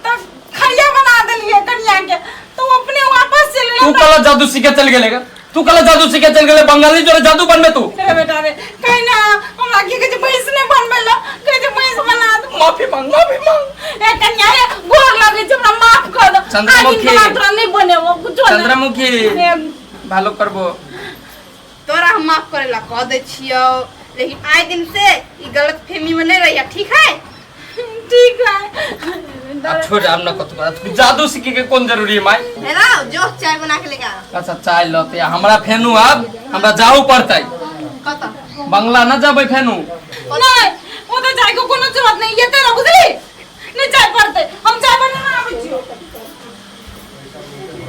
तऽ खरिया बना देलियै कनिया के, तऽ ओ अपने वापस चलि तू गेलै। कल जादू सीखे चल गेले, तू कल जादू सीखे चल गेले, बंगाली जोरे जादू बनबे तू? रे बेटा रे, कहिना हमरा की कहै छै, भैंस नहि बनबै लए कहै छै, भैंस बना दे। माफी मांग, माफी मांग। ए कन्या रे गोर लगे छै, हमरा माफ कर दो। चंद्रमुखी। आगिन बला तोरा नहीं बनेबो कुछो नहीं। चंद्रमुखी ए, भालो करबो। तोरा हम माफ करे ला कह दै छियौ, लेकिन आइ दिन से ई गलत फहमी में नहीं रहिया, ठीक है? ठीक है। अब छोड़, आब न कतु बात। जादू सीखे के कोन जरूरी है माई? हेलो जो चाय बना के लेके आ। अच्छा चाय लते हमरा फेनु, आब हमरा जाऊ पड़तै। कत? बंगला न जाबै फेनु। नहीं वो तो जाय के कोनो जरूरत नहीं, ये तेरा बुझली नहीं जाय पड़तै, हम चाय बनाना आबै छियो।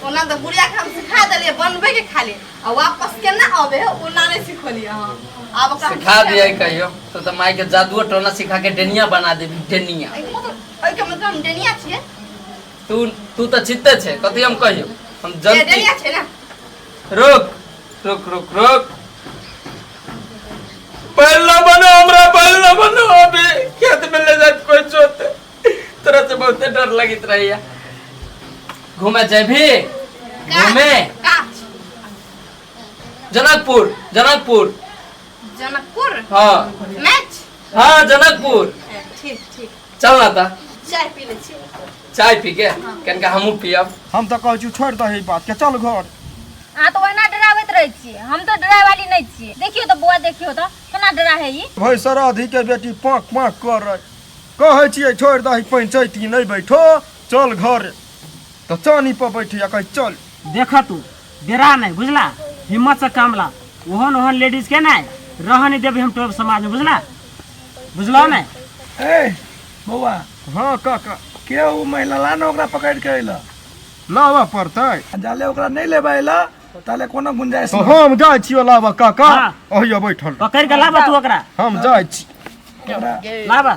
ओना तो बुढ़िया के हम सिखा देलियै बनबै के खाली, आ वापस केना आबे है ओना नहीं सिखलियै हम। आब ओकरा हम सिखा दिया कहियो तो त माई के जादुओ टोना सिखा के डेनिया बना देबी, डेनिया। एहिके मतलब, एहिके मतलब हम डेनिया छियै? तू तू त चित्ते छै, कथी हम कहियो? हम ए, जनती। डेनिया छै ना? रुक रुक रुक रुक, पहला बनो हमरा, पहला बनो। अभी खेत में ले जाए कोई जोते, तोरा से बहुते डर लगित रहिया। घूमे जेबी? घूमे काच जनकपुर, जनकपुर, जनकपुर। हाँ मैच। हाँ जनकपुर। ए, ठीक ठीक। चल ना ता चाय पी ले छी। चाय पी के कनका हमहूँ पियब। हम तऽ कहै छी छोड़ि दही बात के, चल घर। अहाँ तऽ ओहिना डराबैत रहै छियै, हम तऽ डराय वाली नहि छियै। देखियौ तऽ बौआ, देखियौ तऽ केना डरा है ई। भाई सराधी के बेटी पाँक पाँक कर रहे, कहै छियै छोड़ि दही पंचायती नहीं बैठो, चल घर। तऽ चानी पर बैठी आ कहै चल। देख तू डेरा नहीं बुझला, हिम्मत से काम ला। ओहन ओहन लेडीज के नहीं रह नहीं देबे हम टोप समाज में, बुझला? बुझलो नहीं? ए बौआ। हाँ काका। के उ महिला ला ने ओकरा पकड़ के अइला? लाबऽ पड़तै। जाले ओकरा नहीं लेबे अइला ताले कोनो गुंजाइश तऽ नहीं। हम जाइ छियै लाबऽ काका। हाँ। अहिया बैठल। पकड़ के लाबऽ तू ओकरा। हम जाइ छी। ओकरा लाबऽ।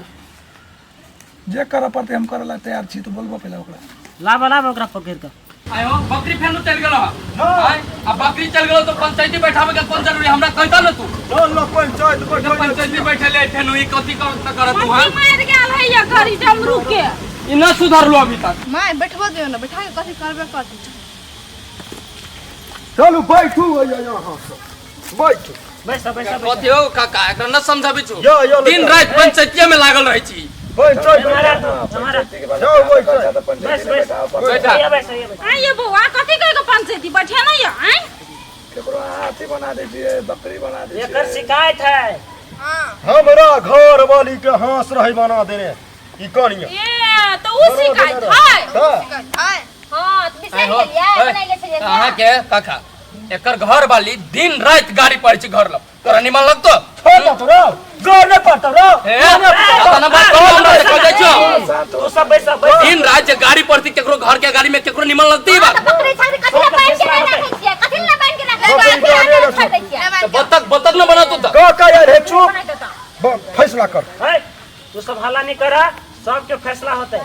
जे करऽ पड़तै हम करऽ ला तैयार छी, तू बोलबो पहिले ओकरा। लाबऽ लाबऽ ओकरा पकड़ के। आयो बकरी फेनु चल गेलो। आय आ बकरी चल गेलो तो पंचायती बैठावे के कोन जरूरी, हमरा कहता न तू। चल न पंचायत बैठे। पंचायती बैठे ले फेनु ई कथी कर करत तू? हां मट्टी मारि गेल है ये घड़ी जमरू के। ई न सुधरलो अभी तक। माय बैठबो दियौ ना, बैठा के कथी करबे करतै। चलू बैठू अहिया यहाँ से बैठू। बैस बैस बैस। कथी हो काका, एकरा न समझाबी छु। यो, यो, दिन रात पंचायतीये में लागल रहै छी। पंचायत हमारा हमारा जाओ बैठो। बस बस बैठा। ये बैस ये बैस। आइ ये बौआ कथी कहि के पंचायती बैठे ना ये आइ? केकरो हाथी बना दै छियै, बकरी बना दै छियै। एकर शिकायत है। हाँ हमरा घर वाली के हंस रही बना देने ई कनिया। ए तो उ शिकायत है। तऽ है। हाँ तऽ बिसरि आइ हो, गेलियै, ए, बनैले छलियै से। अहाँ के काका एकर घर वाली दिन रात गाड़ी पड़ै छै घर लग, तोरा निमन लगतो? छोड़ दो तोरा घर नहीं पड़तो रो। ए अपना बात कहो, हमरा से कह जाइ छौ। तू सब बैस बैस। दिन रात जे गाड़ी पड़ती केकरो घर के गाड़ी में केकरो निमन लगती बात? तऽ बकरी छागरी कथी लए बान्हि के नहि राखै छियै? कथी लए बान्हि के राखै छियै? बकरी के अनेरे छोड़ि दै छियै। तऽ बतक बतक न बनातो तऽ का का यार हे चुप बनाइ देतौ। फैसला कर। है तू सब हल्ला नहीं करा, सबके फैसला होते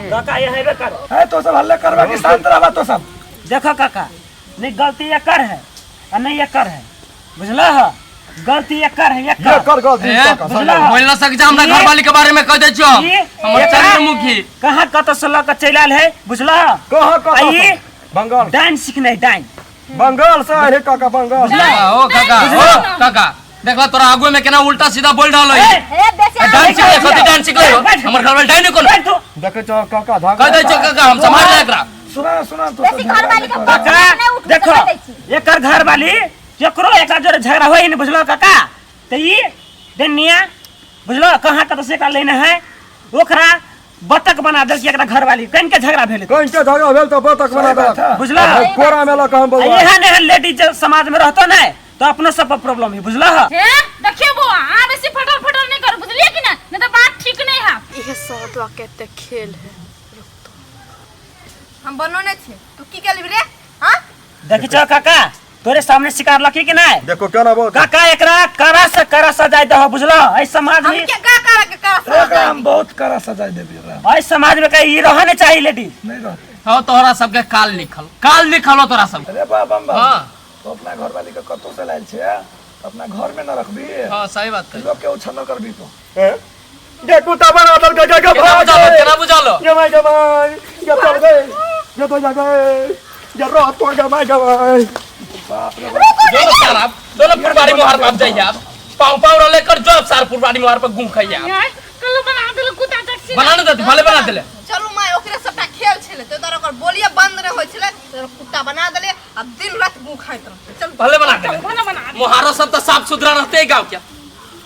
काका ये हेबे कर। है तो सब हल्ला करबा कि शांत रहबा तो सब? देखो काका नहीं गलती एकर है आ नहीं एकर है, बुझला है? गलती एकर है, एकर। ये कर गलती ए, काका बुझला है? बोल न सक जा हमरा घर वाली के बारे में कह दै छियौ। ये- हमर एकरा- चंद्रमुखी कहाँ कत से लऽ के चलि आयल है, बुझला है? कहाँ कहाँ आ ई से? बंगाल। डाइन सीखने डाइन। बंगाल से आए हे काका, बंगाल से। ओ काका, ओ काका देखला तोरा आगू में केना उल्टा सीधा बोल रहल है। हे बेसी आ, डाइन सिखले, कथी डाइन सिखले हो? बैठ। हमर घर वाली डाइन कोन? बैठ तू। देखै छौ काका धागा। कह दै छियौ काका हम सम्हार ले एकरा। सुना सुना तो बेसी सब घर वाली के झगड़ा बात काका नहि उठू तऽ देखो कह दै छी। एकर घर वाली केकरो एकरा जोरे झगड़ा होय नहीं, बुझलो काका? तऽ ई डनिया बुझलो कहाँ कतऽ से एकरा लेने है, ओकरा बतक बना देलकै एकरा घर वाली, कनि के झगड़ा भेलै। कहीं के झगड़ा भेल तऽ बतक बना देलक। बुझलो? आ कोरा में लऽ कऽ हम आ बौआ। एहन एहन लेडीज जब समाज में रहतो नहीं तो अपनो सब पर प्रॉब्लम है, बुझलो? हे देखियौ बौआ, अहाँ बेसी फटर फटर नहि करू, बुझलियै कि नहि? नहि तऽ बात ठीक नहि हैत। इहे सौदवा के एते खेल है। रुक तो हम बनौने छी, तू की केलबी रे? हाँ देखी छौ काका तोरे सामने शिकार लकी कि नहीं? देखो केना बोल। काका एकरा कड़ा से कड़ा सजाय दहो, बुझलो? एहि समाज हम में के का करा के करा सजा ओकरा हम बहुत कड़ा सजाय देबै ओकरा। एहि समाज में कहीं ई रहऽ नहीं चाहिए लेडीज। नहीं रहते। हाँ तोहरा सबके काल लिखल, काल लिखल हो तोरा सब। अरे बाप हम बाप। हाँ। तो अपना घर वाली के कतौ से लायल छै, अपना घर में न रखबी। हाँ सही बात है। लोग के उछल करबी तो। गे कुत्ता बना देलकै, गे गे केना भाग बुझालो, गे। केना बुझालो? गमाय गमाय, गे चल गए, गे तो जा गए, गे रह तो गमाय गमाय। जो न सारा, जो न पुरबारी मोहर पर जाइए आप। पाँव पाँव रहले कर जो अब सार पुरबारी मोहर पर गुम खाइए आप। कल बना देलक कुत्ता चट। छी बना ने देते भले बना देले। चलू माय, ओकरे सबटा खेल छलै तो तोरा ओकर बोलिए बंद नहीं होय छलै, तोरा कुत्ता बना देले, अब दिन रात मुंह खाइत रहते। चल भले बना देले। बना बना दे। मोहारो सब तो साफ सुथरा रहते है गांव के।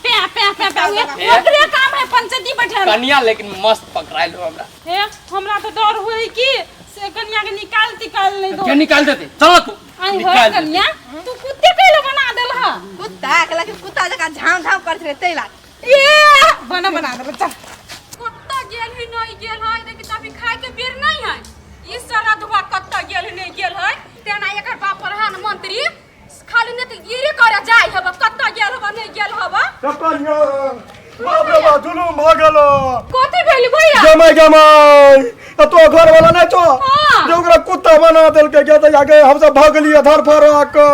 पे पे पे पे ए। ओकरे काम है पंचायती बैठल। कनिया लेकिन मस्त पकड़ाइल हो हमरा। हे हमरा तो डर होई कि से कनिया के निकाल तिकाल नहीं दो। क्या निकाल देते? चल तू आई हो निकाल देते। कनिया तू कुत्ते कैले बना देल हा? कुत्ता के लेकिन कुत्ता जका झाम झाम करत रहे तैला। ए बना बना दे बच्चा। कुत्ता गेल है नहीं गेल है, देखी तभी खाए के बेर नहीं है। ई सारा धुआ कत्ता गेल है नहीं गेल है। तेना एकर बाप प्रधानमंत्री खाली ने तो गिरे करे जाय हब, कत्ता गेल हब नहीं गेल हब। कनिया बाप रे बाप जुलूम भ गेलो। कथी भेल भैया? जमाई जमाई आ तो घर वाला नहीं छो हाँ। जे ओकरा कुत्ता बना देलकै के तऽ आगे हम सब भगलियै धरफड़ा के।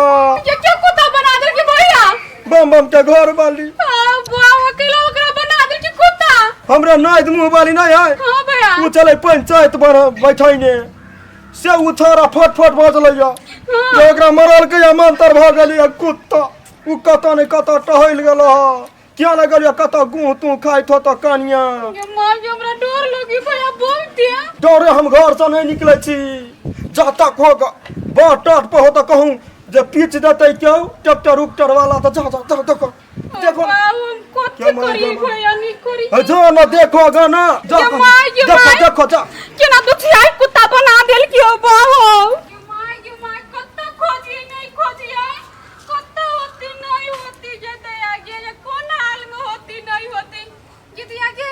ये क्या कुत्ता बना देलकै भैया? बम बम के घर वाली। हां बाबा केला ओकरा बना देलकै कुत्ता। हमरा नाइद मुँह वाली नहीं है। हां भैया। उ चले पंचायत पर बैठैने से उ छोरा फट फट बजलैया जे ओकरा मरलकै आ मंतर भऽ गेलै कुत्ता। उ कतऽ नहि कतऽ टहलि गेल ह, किया नहि गेलियै कतऽ गुह तू खाइत हो तऽ कनिया। ये मां के हमरा डर लगी भैया बोलते। डरे हम घर से नहीं निकले छी जा तक हो बाट टाट पर हो तऽ कहूँ जे पीच देतै केओ ट्रैक्टर उक्टर वाला तऽ जा जा जा देखो देखो। बाबू हम कथी क्या माय करी क्या माय? भैया नहीं करी। हे जो न देखो गा ना जा ये माय, ये देखो माय। देखो जा। केना दुखिया कुत्ता बना देल कियो बाबू। ये माय ये माय कत्ता खोजिए नहीं खोजिए, कत्ता होती नहीं होती जे दया गे, ये कोन हाल में होती नहीं होती जे दया गे।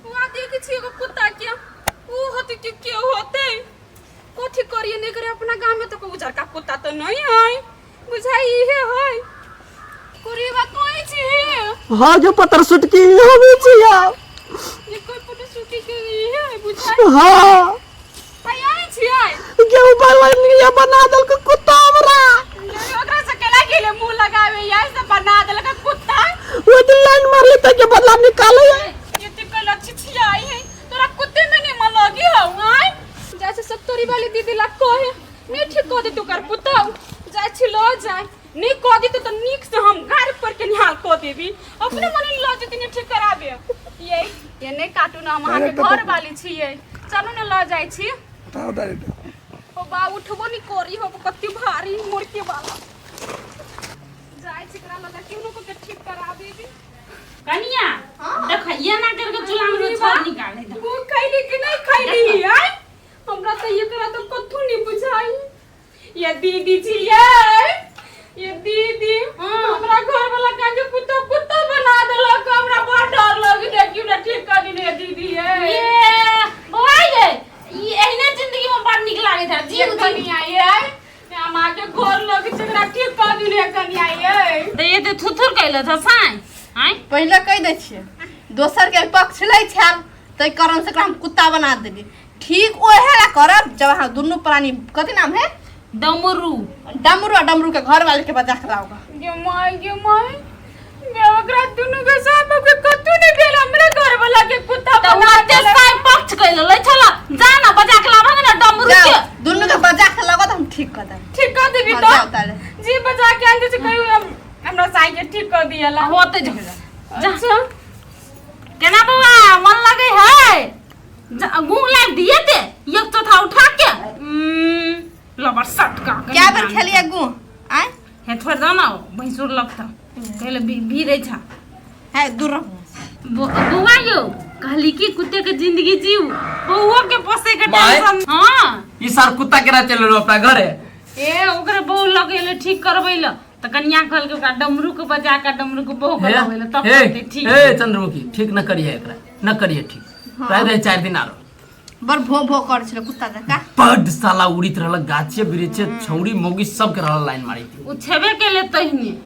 वहाँ देख छी एगो कुत्ता के ऊ होती कि के होते कथी करिए नहीं करे। अपना गांव में तो कोई उजरका कुत्ता तो नहीं है बुझाई इहे है। कुरीबा कोई छी? हाँ जो पत्थर सुटकी हमें छिया। ये कोई पत्थर सुटकी के इहे है बुझाई। हाँ आई आई छी आई गेहूं वाला निया बना देलक कुत्ता हमरा। ओकरा से केला गेले मुंह लगावे यार से बना देलक कुत्ता। वो दिन लाइन मारले त के बदला निकाले। ये तो कल अच्छी छी आई है तोरा कुत्ते में नहीं मन लगी हो आई। जैसे सत्तरी वाली दीदी ला कहे नहीं ठीक कर दे तू कर कुत्ता जाय छी ल जाय नहीं कह दी तो नीक से हम गार पर के निहाल कह देबी अपने मन ल जती नहीं ठीक कराबे। ये नहीं काटू ना हम अहाँ के घर वाली छियै चलू ने ल जाय छी। उठाओ दादी तो। ओ बा उठबो नहीं करी हो कत्ती भारी मुर्के वाला जाय छी करा लगा केहनो को के ठीक करा देबी। कनिया देख ये ना करके चूल्हा में छाल निकाले दे। वो खैली कि नहीं खैली आय हमरा तो एकरा तो कथू नहीं बुझाई। ये दीदी जी ये दीदी हमरा घर वाला काजे कुत्ता कुत्ता बना देलक हमरा बड़ डर लगी देखियो ना ठीक कर दिने दीदी ये। ये बौआ ये ई एहने जिंदगी में बड़ नीक लागैत है ये जी कनिया ये हम आके घर लगी एकरा ठीक कर दिने कनिया ये। त ये ते थुथुर कैले छ साई आय पहिले कहि दै छियै दोसर के पक्ष लै छल तै कारण से एकरा हम कुत्ता बना देली। ठीक ओहे ला करब जब अहाँ दुनू प्राणी कथी नाम है डमरू डमरू आ डमरू के घर वाले के बजा के लाओगा। गे माय गे माय गे ओकरा दुनू के साथ के कतू नहीं भेल हमरे घर वाला के कुत्ता त बना ओते देलक। साई पक्ष कैले लै छल जा ना बजा के लाबा ना डमरू के। जाओ दुनू के बजा के लाओगा त हम ठीक कर देब। ठीक कर देबी हाँ, तो जाओ ताले। जी बजा के आन दे कहियो हम हमरा साई के ठीक कर दियला होते जा जा। अच्छा केना बौआ मन लगे है गुंग लाग दिए ते एक चौथा उठा के लबर सटका के क्या बेर खेलिए गु आय हे थोड़ दो ना भैंसुर लगता कहले भी रही था है दूर रहो। बौआ यो कहली कि कुत्ते के जिंदगी जीव बौआ के पोसे के my. Tension. हां ई सार कुत्ता केना चल रहलो अपना घरे? ए ओकरे बहू लगेले ठीक करबैले त कनिया कहल के ओकरा डमरू के बजा के डमरू के बहू के लगेले तब हे करतै ठीक। हे चंद्रमुखी ठीक न करिए एकरा न करिए ठीक रह रहे 4 दिन आरो बड़ भो भो कर छले कुत्ता जका बड साला उड़ित रहल गाछे वृक्षे छौड़ी मौगी सब के रहल लाइन मारी उ छेबे केले तहिने।